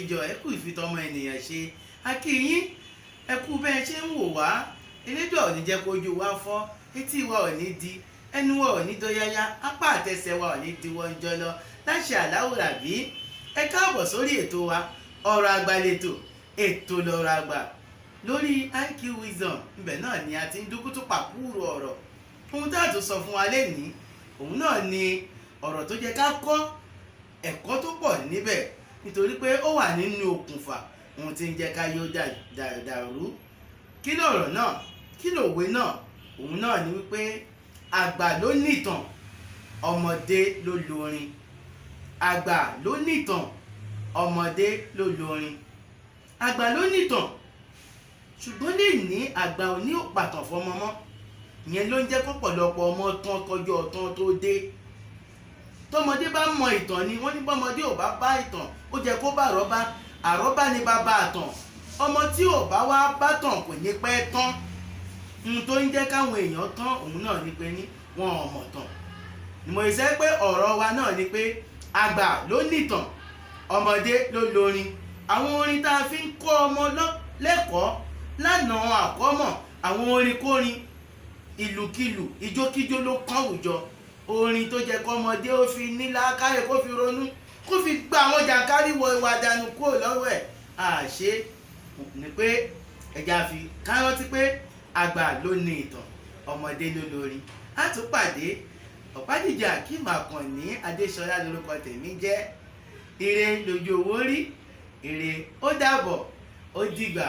Jíjọ, ẹ kú ìfitọ́mọ ènìyàn ṣe. A kí yín, ẹ kú bẹ́ẹ̀ ṣe ń wò wá. Elédùà ò ní jẹ́ kójú wa fọ́, etí wa ò ní di, ẹnu wa ò ní dọ́yáyá, apá àtẹsẹ̀ wa ò ní diwọ́ ń jọlọ láṣẹ àláwùrà bí. Ẹ káàbọ̀ sórí ètò wa, Ọ̀rọ̀ Àgbà lètò, ètò lọ̀rọ̀ àgbà lórí IQ Wisdom. Ibẹ̀ náà ni a ti ń dúkútú pàkúrò ọ̀rọ̀. Ohun tá a tún sọ fún wa lénìí, òun náà ni ọ̀rọ̀ tó jẹ́ ká kọ́ ẹ̀kọ́ tó pọ̀ níbẹ̀, nítorí pé ó wà nínú okùnfà ohun tí ń jẹ́ ká yóò dàrú. Kí lọ̀rọ̀ náà? Kí lòwe náà? Òun náà ni wípé àgbà ló nìtàn, ọmọdé ló lórin. Àgbà ló nìtàn, ọmọdé ló lórin. Àgbà ló nìtàn, ṣùgbọ́n lè ní àgbà ò ní òpàtàn fọmọ mọ́. Ìyẹn ló ń jẹ́ kọ́pọ̀lọpọ̀ ọmọ tán kọjú ọ̀tán tó dé. Tọmọdé bá mọ ìtàn ni wọ́n ní bọ́mọdé ò bá bá ìtàn, ó jẹ́ kó bá àrọ́bá. Àrọ́bá ni bàbá àtàn. Ọmọ tí ò bá wá bá tàn kò ní pẹ́ tán. Ohun tó ń jẹ́ káwọn èèyàn tán, òun náà ni pé ní wọn ò mọ̀ tàn. Mo ṣe pé ọ̀rọ̀ wa náà ni pé àgbà ló nìtàn, ọmọdé ló lórin. Àwọn orin tá a fi ń kọ́ ọmọ lẹ́kọ̀ọ́ lánàá àkọ́mọ̀, àwọn orin kórin, ìlùkìlù, ìjókíjó ló kọ́ àwùjọ. Orin tó jẹ́ kọ́mọdé ó fi ní làákàyè, kó fi ronú, kó fi gba àwọn jàǹkárí wọ ìwà dànù kúrò lọ́wọ́ ẹ̀, àṣé ni pé ẹja fi ká rántí pé àgbà ló ní ìtàn, ọmọdé ló lórin. Á tún pàdé. Ọ̀pádìjà Akeem Àkànní Adéṣọlá lórúkọ tèmi jẹ́. Ire lójú owó rí, ire. Ó dàbọ̀, ó dìgbà.